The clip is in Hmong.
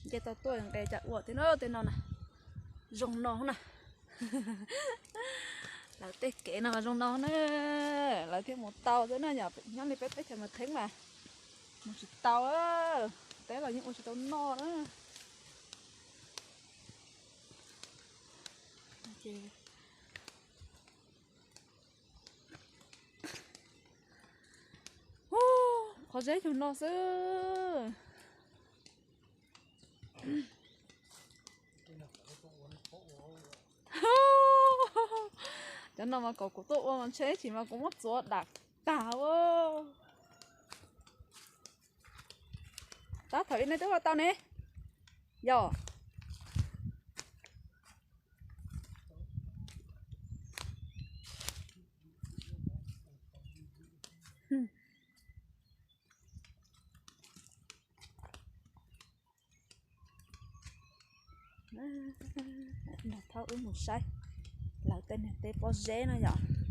Nce tau tuaj nqes cas ua thiab na, tej no na, zoo no na. Lawv tej kev no zoo no na, lawv thiaj mus tau xwb na, yog nyob li peb teb chaws mas theeb mas mus tsis tau, teb los yeej ua tsis tau noj na. Qhov zeb yug no xwb. Cov no mas kom kuv tuaj ua mas ntshe ib chim mas kuv muab txuav dam tag ua. Tab thaum ib no twb ua tau ne. Yog. Nrog thaub wb mus saib lawv tej niag teb pob zeb no yom.